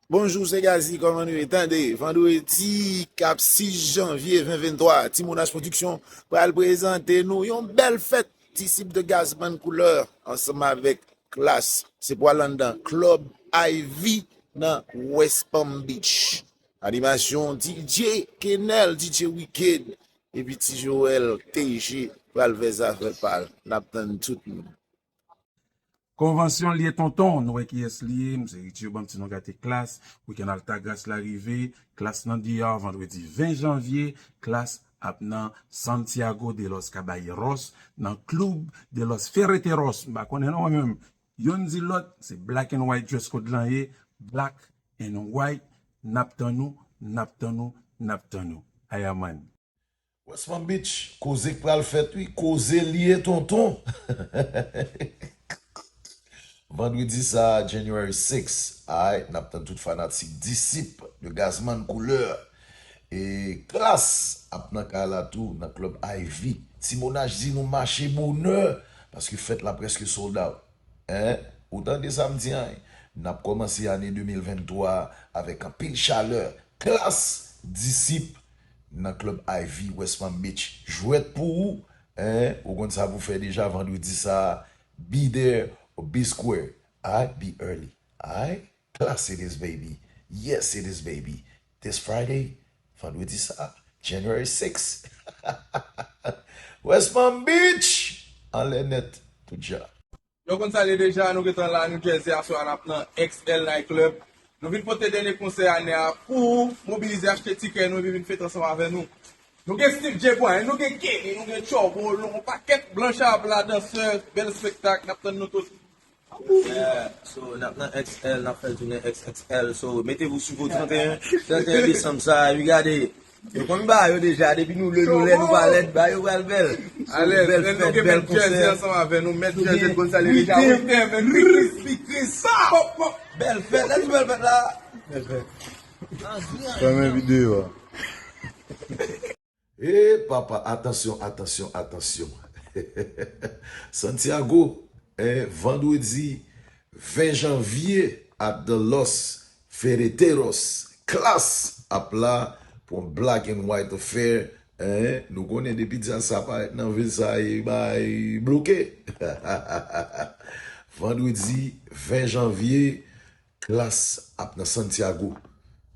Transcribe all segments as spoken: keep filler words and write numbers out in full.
Bonjou, se Gazzy, kòman nou ye? Tande, vandredi k ap sis janvye ven venntwa, Timounaj Production pral prezante nou yon bèl fèt disip de Gazman Couleur ansanm avèk Klass. Se pral anndan Club Ivy nan West Palm Beach. Animasyon D J Kenel, D J Wicked, epi Ti Joel T G pral fè zafè pa l. N ap tann tout moun. Konvansyon l ye tonton, nou wè kiyès li ye, m se Richie, ban m ti non gate Klass, wikenn Altagras la rive, Klass nan D R, vandredi ven janvye, Klass ap nan Santiago de los Caballeros, nan Club de los Ferreteros, m pa konnen non mwen menm, youn di lòt, se black and white dress code lan ye, black and white, n ap tann ou, n ap tann ou, n ap tann ou. Aya man. West Palm Beach, koze k pral fèt wi, koze l ye tonton. Vandredi sa a, January six, alright, n ap tann tout fanatik disip de Gazman Couleur. E Klass ap nan kay la tou, nan Club Ivy. Timounaj di nou mache bonè, paske fèt la prèske sold out. Hein? Ou tande sa m di an? N ap kòmanse ane de mil venntwa avèk anpil chalè. Klass, disip, nan Club Ivy, West Palm Beach. Jwèt pou ou, hein? Ou konn sa pou fè deja vandredi sa a. Be there or be square. Alright? Be early. Alright? Klass it is, baby. Yes, it is, baby. This Friday, vandredi sa a, January six. West Palm Beach, anlè nèt, tout jan. Yo konn sa l ye deja, nou gentan la New Jersey aswè a, n ap nan X L Night Club. Nou vin pote dènye konsè ane a pou ou, mobilize, achte tikè nou epi vin fete ansanm avè nou. Nou gen Steve J Brown, nou gen Kenny, nou gen Chorbo, nou gen yon pakèt blanch a blan dansè, bèl espektak, n ap tann nou tout. Yeah, so n ap nan X L, n ap fè l tounen X X L, so mettez-vous sur vos trente et un, trente et un desanm sa, epi gade. Yo konn ba yo deja, depi nou lè nou lè nou pa lèd, ba yo pral bèl. Alèz, bèl fèt, bèl konsè. Ansanm avè nou, mèt Jèjèt konn sa l ye deja. Wi, men Kris, Kris, Kris. Pòp, pòp. Bèl fèt, lè nou bèl fèt la. Bèl fèt. Fèmen videyo a. E papa, atansyon, atansyon, atansyon. Santiago, eh, vandredi ven janvye at the Los Ferreteros. Klass ap la pou yon black and white affair. Eh, nou konnen depi djaz sa parèt nan vil sa e bay bloke. Vandredi ven janvye, Klass ap nan Santiago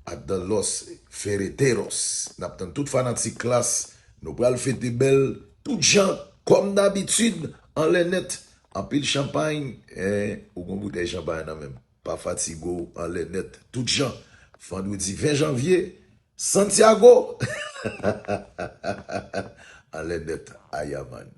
at the Los Ferreteros. N ap tann tout fanatik Klass. Nou pral fete bèl tout jan, kòm dabitid, anlè nèt. Anpil chanpay, eh, ou gon boutèy chanpay nan men m. Pa fatige w, anlè nèt, tout jan. Vandredi ven janvye, Santiago! Anlè nèt, aya man.